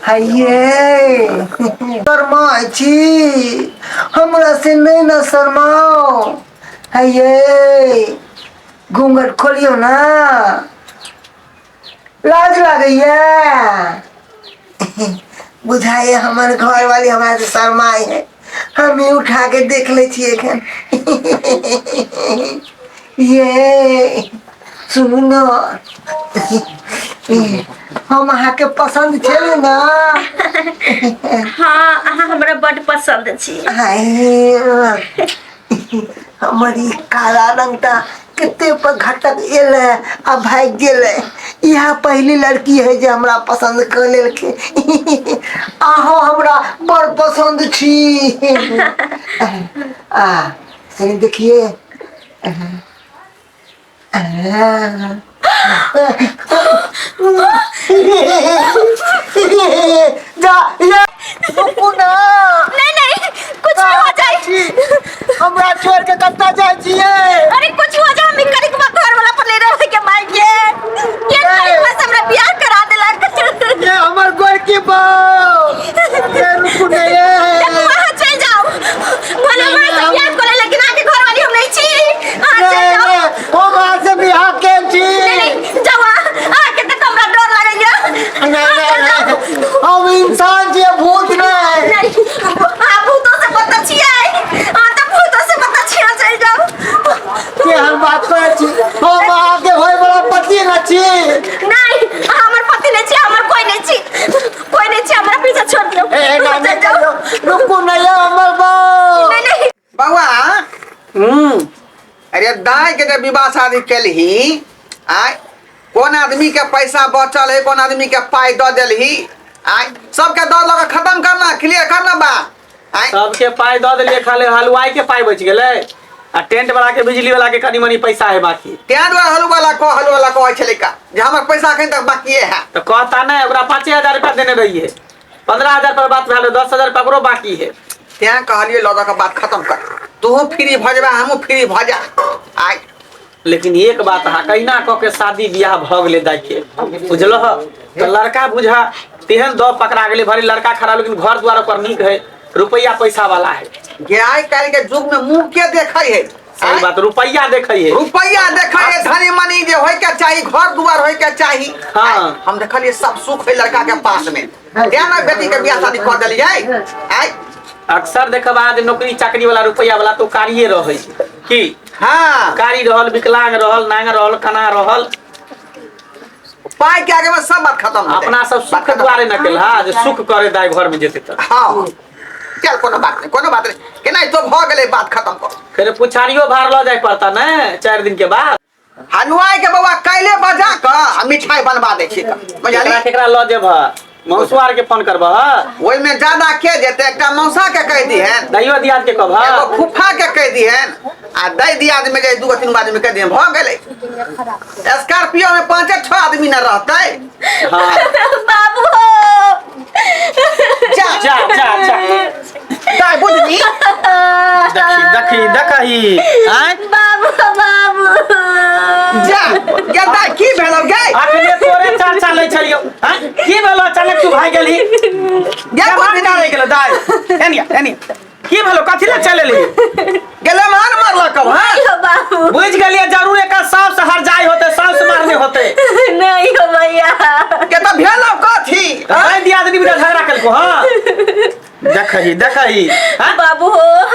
हाइये शर्माइ छी हमरा से नहि ने शर्माउ हाइये घूंघट खोलियौ ने लाज लागैया बुझाइए हमर घरवाली हमरा से शर्माइ है हम ही उठा के देख लै छियै एखन ये सुनू ने हम अहाँके पसन्द छै ने हाँ अहाँ हमरा बड पसंद छी हाय, हमर ई काला रंग तऽ कते पर घटक एलै आ भागि गेलै इएह पहिली लड़की है जे हमरा पसन्द कऽ लेलकै अहाँ हमरा बड़ पसन्द छी आ कनि देखिए जा ये रुकू ना नहीं नहीं कुछ भी हो जाए हमरा छोड़ के कतऽ जाइ छियै अरे कुछ हो जाए हम करे के बाद घर वाला पर ले रहे के मार के के करे बस हमरा बियाह करा देलक ये हमर गोरकी बहू ये रुकू ना ये देखो वहाँ चल जाओ भले हमरा से बियाह करे लेकिन आके घर वाली हम नहीं छी अहाँ चल नहीं, जाओ नहीं, हम अहाँ से बियाह केल छी नहीं नहीं जाओ अहाँ के तऽ हमरा डर लागैया नहीं नहीं नहीं हम इंसान छियै भूत नहीं नहीं अहाँ भूतों से बदतर छियै अहाँ तऽ भूतों से बदतर छियै अहाँ चलि जाउ के हम बात करै छी हम अहाँके होय वाला पति न छी नहीं अहाँ हमर पति नहीं छी हमर कोई नहीं छी कोई नहीं छी हमरा पीछा छोड़ दियौ ए ना अहाँ नहीं चलि जाउ कहियौ रुकू नहीं हमर बहू नहीं नहीं बौआ हम्म अरे दाई के जब विवाह शादी केलही आय कोन आदमी के पैसा बचल है कोन आदमी के पाई दऽ देलही आय सबके दऽ दऽ के खत्म करना क्लियर करना बा आय सबके पाई दऽ देलियै खाली हलवाई के पाई बचि गेलै आ टेंट वाला के बिजली वाला के कनी मनी पैसा है बाकी तें दुआरे हलुआ कह हलुआ कहै छलै का जे हमर पैसा एखन तक बाकिए है तऽ कहता नहि ओकरा 5000 रुपया देने रहियै 15,000 पर बात भेल 10,000 रुपया ओकरो बाकी है तें कहलियै लऽ दऽ के बात खत्म कर तोहू फ्री भऽ जेबा हमहूँ फ्री भऽ जा आय लेकिन एक बात अहाँ कहिना कऽ के शादी बियाह भऽ गेलै दाइ के बुझलह तऽ लड़का बुझा तेहन दऽ पकड़ा गेलै भरी लड़का खराब लेकिन घर द्वार ओकर नीक है रुपैआ पैसा वाला है जे आइ काल्हि के युग में मुंह के देखै है सही बात रुपैआ देखै है रुपैआ देखै है धनी मनी जे होय के चाही घर दुआर होय के चाही हाँ। हम देखलियै सब सुख है लड़का के पास में तें ने बेटी के बियाह शादी कऽ देलियै आइ अक्सर देखब अहाँ जे नौकरी चाकरी वाला रुपैआ वाला तो कारिये रहै छै की हाँ कारी रहल विकलांग रहल नांग रहल कना रहल पाई के आगे में सब बात खत्म हो अपना सब सुख दुआरे न केल हा जे सुख करे दाई घर में जेते तऽ हाँ चल कोनो बात नहीं कोनो बात नहीं केना तो भऽ गेलै बात खत्म कर फेर पुछारियो भार लऽ जाय पड़ता ने 4 दिन के बाद हलवाई के बौआ काल्हि बजा कऽ आ मिठाई बनवा दै छियै तऽ केकरा बुझलियै केकरा लऽ जेबह मौसो आर के फोन करबह ओहिमे ज्यादा के जेतै एकटा मौसा के कहि दिहन दैयो दियाद के कहबह एगो फूफा के कहि दिहन आ दै दियाद में जे दूगो तीन गो आदमी कहि दिहन भऽ गेलै स्कॉर्पियो में पाँचे छह आदमी न रहतै हाँ बाबू जा जा जा जा दाइ बुझली देखी देखी देखी आँय बाबू बाबू जा गे दाइ की भेलौ गे अखने तोरे चर्चा लै छलियौ आँय की भेलो अचानक तू भागि गेलही गे मार बुझली डाले गेलो दाइ एनिया एनिया की भेलो कथी लए चल एलही गेले मान मारलक हँ हो बाबू बुझि गेलियै जरूर एकर साउस हरजाई होते साउस मारने होते नहीं हो भैया के तऽ भेलौ कथी दाइ दियादनी बिना झगड़ा केलको हँ देखही देखही हाँ? बाबू हो